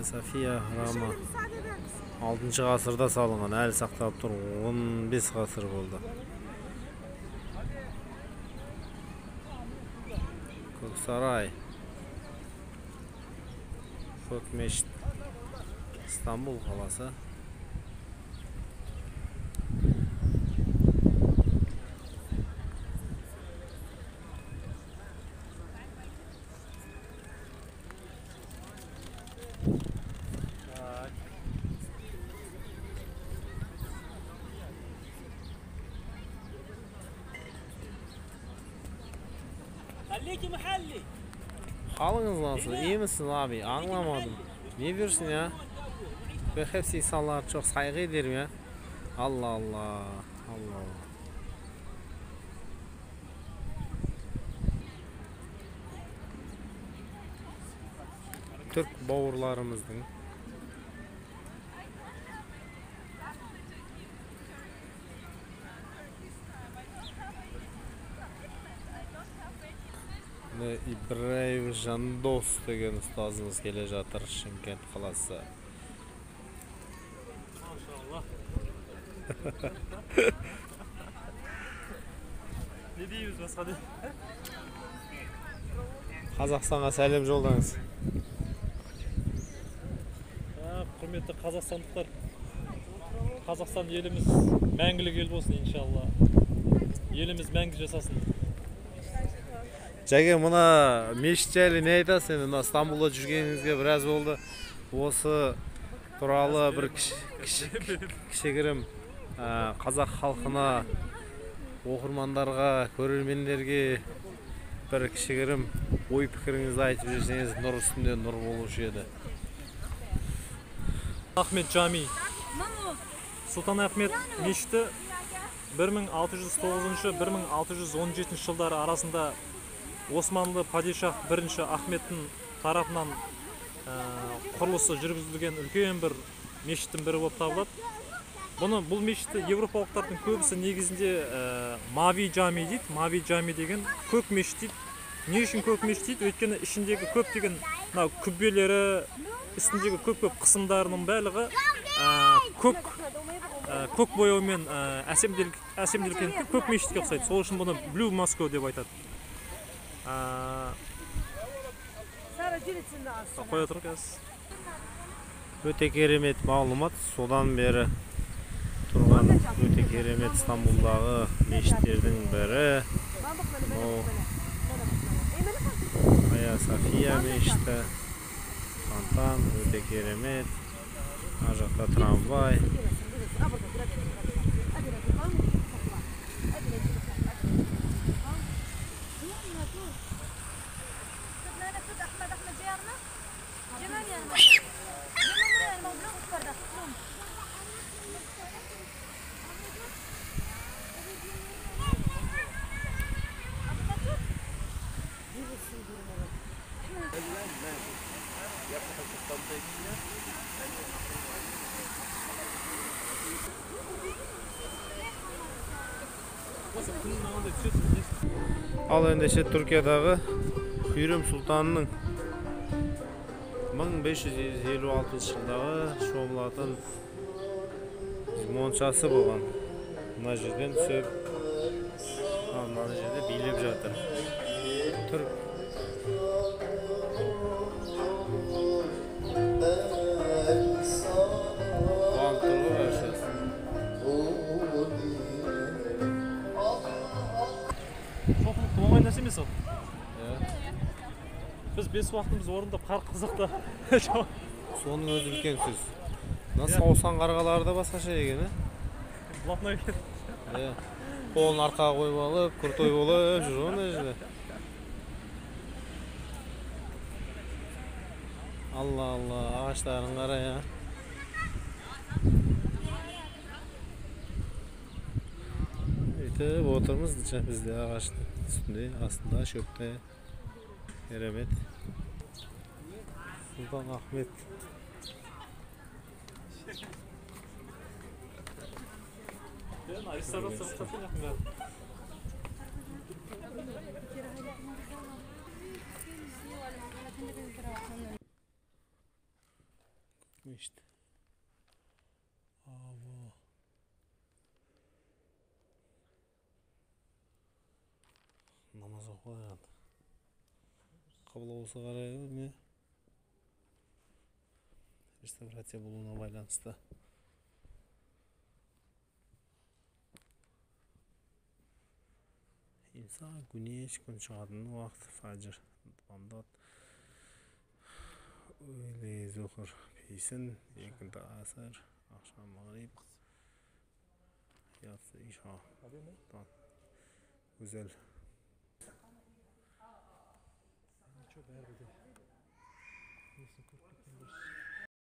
Ая София храмы 6 ғасырда салынған, әлі сақталып тұр, 15 ғасыр болды. Көксарай, Көк мешіт, Стамбул қаласы. Halınız nasıl? İyi misin abi? Anlamadım. Ne diyorsun ya? Ben hepsi insanlara çok saygı ederim ya. Allah Allah. Allah Allah. Türk бауырларымыздың Ибраев Жандос деген ұстазымыз келе жатыр, Шымкент қаласы. Машалла. Не дейміз басқа не? Қазақстанға сәлем жолдаңыз. Құрметті қазақстандықтар, Қазақстан еліміз мәңгілік ел болсын, иншалла. Еліміз мәңгі жасасын. Жәке, мына мешіт жайлы не айтасыз енді? Мына Стамбулда жүргеніңізге біраз болды. Осы туралы бір кішігірім қазақ халқына, оқырмандарға, көрермендерге бір кішігірім ой пікіріңізді айтып жіберсеңіз, нұр үстінде нұр болушы еді. Ахмет Жами. Сұлтан Ахмет мешіті 1609-1617 жылдары арасында Османлы падишах 1-ші Ахметтің тарапынан құрылысы жүргізілген үлкен бір мешіттің бірі болып табылады. Бұл мешітті европалықтардың көбісі негізінде Мави Жами дейді. Мави Жами деген көк мешіт дейді. Не үшін көк мешіт дейді? Өйткені ішіндегі көптеген мынау күббелері, үстіндегі көп-көп қысымдарының барлығы көк бояумен әсемделген көк мешітке ұқсайды. Сол үшін бұны Blue Moscow деп айтады. Қоя тұр қазір. Өте керемет мағлұмат. Содан бері тұрған өте керемет Стамбулдағы мешіттердің бірі. Ая София мешіті. Фонтан өте керемет. Ар жақта трамвай. Ал ендеше Түркиядағы Хюррем сұлтанның 1556 жылдағы шомылатын моншасы болған. Мына жерден түсіп, мына жерде билеп жатыр. Түрк қуанып тұр ғой баршасы. Шоқынып оңай нәрсе емес ол. Біз 5 уақытымыз орындап қар қызық та. Соның өзі үлкен сөз. Мына саусан қарғалары да басқаша екен, ә? Блатной екен. Иә. Қолын арқаға қойып алып, крутой болып жүр ғой мына жерде. Алла алла, ағаштарын қара я. Өйтіп отырмыз бізде ағаштың үстінде, астында, шөпте. Керемет. Сұлтан Ахмет. Мешіт. Abo. Намаз оқылады. Қыбла осы қарай не? Реставрация болуына байланысты. İmsa güneş күн шығатын уақыт, фәжір, бамдат, öğle, zuhur, pesin, екінші асыр, ақшам, мағриб, yatsı, işa. Güzel. Ничего, бәрібір де несін көріп кеткен дұрыс.